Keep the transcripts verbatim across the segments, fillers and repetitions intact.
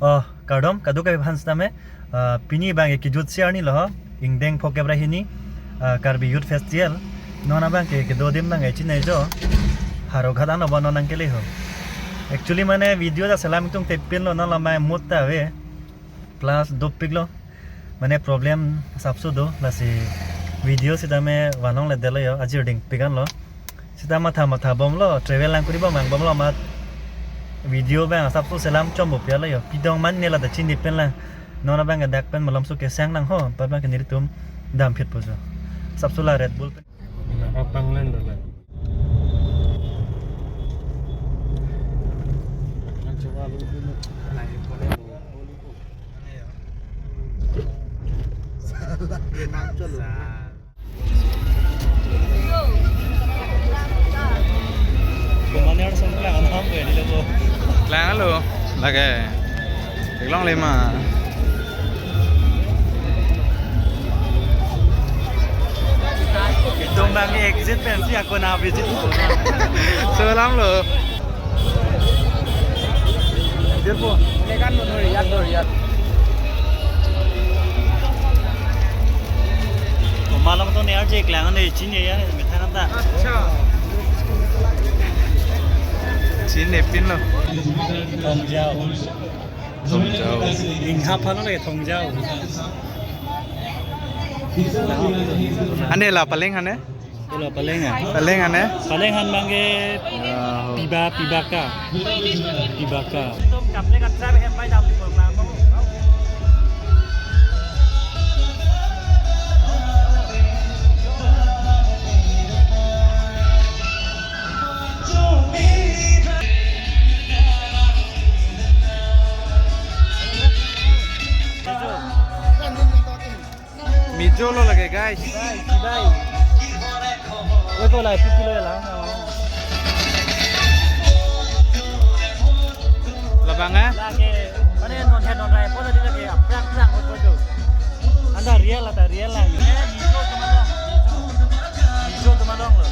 Oh, kardom, kadokave aphan sitame, ah, pini abang ke kejut si arni lo ho, ingdeng pho kep ra hini, ah, Karbi Youth Festival, non abang ke kedo adim abang ke chinine jo, Howraghat anlo bo non nangkele ho. Actually mane video ta selam ingtungte pinlo, non la mai mood ta ave, plus dopiklo, mane problem asapso do, lasi video sitame vanlongledetlo jo, ajir dingpik anlo. Sita matha matha bomlo, travel nangkuri bom nang bomlo amat. Video abang asapso selam chombo pialo jo. Pidong man ne la ta chini pen lang. Non abang ke dak pen malomso kesang nang ho, pat abang ke nelitum damphitpo jo. Asapso la Red Bull pen. Apang lang do la. Kemana harus klang, kenapa ini lo? Klang lo, lagi. Teklong lima. Itum abang exit pensi aku na visit. Selam lo. Dia po. Ini kan menurut ya, menurut ya. Malom to ne arje klang ne chinine ya, methang ta. Acha. Chinine pinlo. Thongjao. Thongjao. Ingha phano le Thongjao. Ane la Paleng hane? Ilo Paleng ha. Paleng hane? Paleng han abang ke Ah. Piba, Pibaka. Pibaka. Itum kaple katra hem pai dam di pon lang. Mizo lo lagi, guys. Bye, bye. Oi, ko la, pipi lo la. Labang, eh? Lagi, mana non head non rai, pon tadi lagi, prang, prang, oi, oi, oi. Anda real atau real lagi? Eh, Mizo teman dong. Mizo teman dong lo.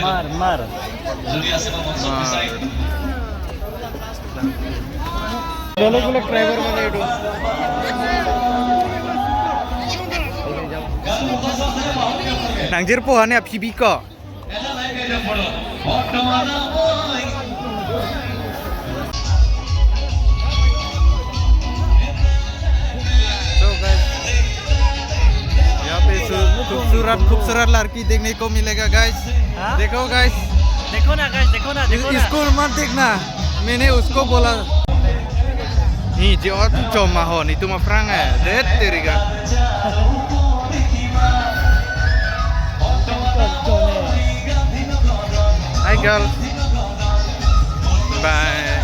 Mar, mar. Belok belok driver mana itu? Nangjirpo hane aphi biko. So guys, यहाँ पे सु-, खूबसूरत, खूबसूरत लड़की देखने को मिलेगा guys. हाँ? देखो guys. देखो ना guys, देखो ना, देखो ना. इसको मत देखना, मैंने उसको बोला. Ni je ot choma ho, netum aphrang eh. Det teri ga. Hi girl. Bye.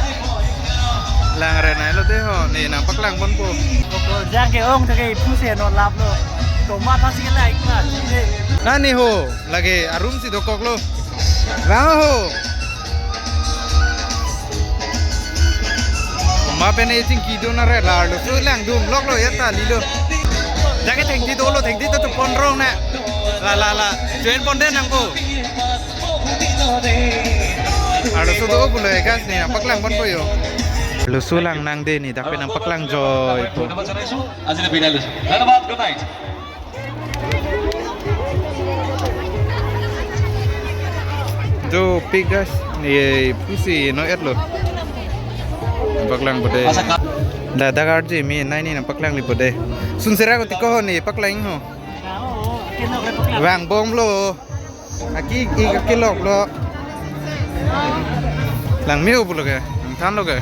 Langrenei lo de ho, ne nangpaklang ponpo. Jang ke-ong to ke iphu si non laplo. Tomat pasi ke like na. Nani ho, lagi arum si dokoklo. Vang ho. Ma pen e chingki dun are la lo. Su langdun loklo ya ta lilo. Jake thengti dolo, thengti to tu pon rong na. La, la, la. Join pon den nangpo. Arloso do pulo e guys, ne nangpaklang ponpo jo. Arloso lang nang de ne, dak pen nangpaklang joipo. Azina bidal. Good night. Dopik guys, ne pusi no-et lo. Paklang pode. Ladak arje me nai ne nangpaklanglepo de. Sunsera ko tiko ho ne paklang ho. Vang bomlo. Aki, ik, aki lok lo. Langme-o pulo ke, nangthanlo ke.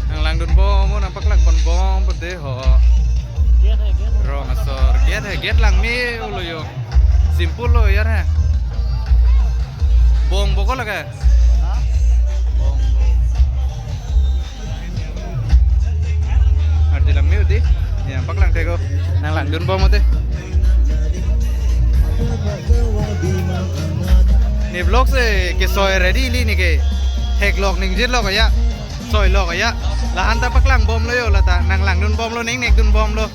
Nanglangdun bom, nangpaklang pon bom, pede ho. Rong asor, gate hai, gate langme-o lo yo. Simple lo yar hai. Bong bokol lage. Bong, bong. Ardi langme-o dei. Ya, paklang thek-o. Nanglangdun bom mate. Ne vlog si kesoi ready li ne ke. Theklok ningjirlok ya. Soilok ya. Lahan ta paklang bomlo yo lata. Nanglangdun bomlo, ning nekdun bomlo.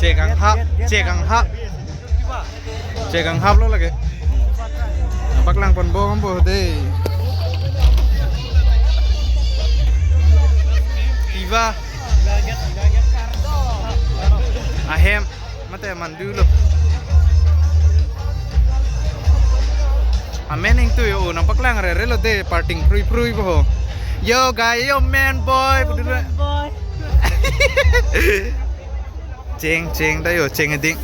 Chek anghap, chek anghap. Chek anghaplo lake. Paklang pon bom po dei. Iva. Ahem. Mate mandulo. Amen ingtu yo, nangpaklang rere lo dei, parting prui prui po. Yo guy, yo man boy, pudun boy. Cheng, cheng, ta yo, cheng eding.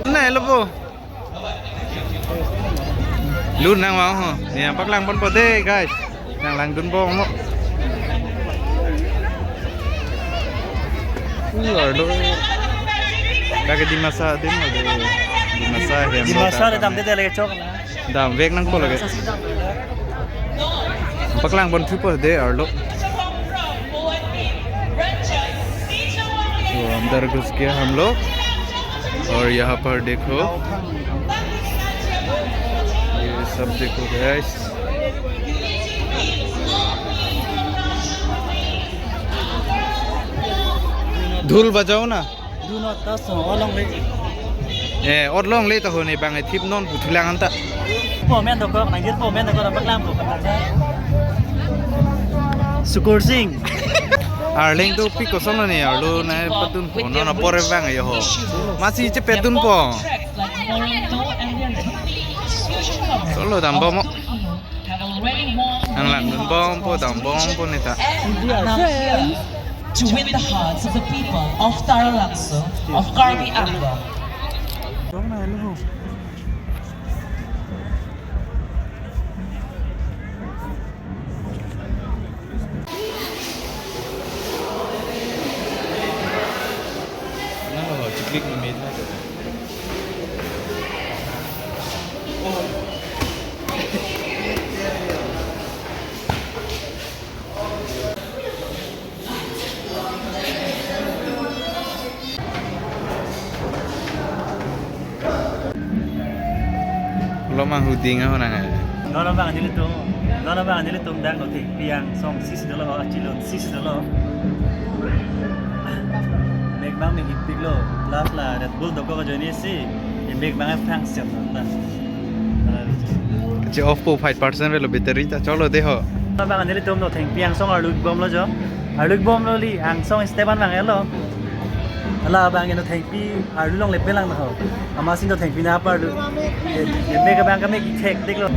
Na, lo po. Lun nang mau ho. Ya, paklang pon po dei, guys. Nanglangdun bom mo. Uh, arlo. Lake Dimasa adim lo dei. Dimasa hem. Dimasa lo dam dei lake chok. Damvek nangpo lake. Paklang pon thupo dei arlo. तो अंदर घुस गया हम लोग। और यहाँ पर देखो, ये सब देखो guys। ढोल बजाओ ना। Do not touch, oh, ot longle. Eh, ot longle ta ho ne bang ethip non puthulang anta. Po men dokok, nangjir po men dokok, paklang po. Sukur Singh. Arleng dopik kosonlo ne, arlo nangpatun po, non apor bang yo ho. Masi chepatun po. Solo dam bom mo. Nanglangdun bom po, dam bom po ne ta. And now here to win the hearts of the people of Taralangso, of Karbi Anglong. Lo mang huding ahonang hai. Non abang nelitum, non abang nelitum dak lo thengpi angsong si si dolo, achilon si si dolo. Mek bang mek ipik lo, plus la Red Bull dokok ajoine si, mek bang aphang siap non ta. Che off po five percent avelo battery ta, cholo dei ho. Abang nelitum lo thengpi angsong arlu bomlo jo. Arlu bomlo li angsong step an bang elo. Ala abang eno thengpi arlu longle pelang ho. Amatsi do thengpi nangparlu. Ye, ye mek abang kami ki thek dek lo.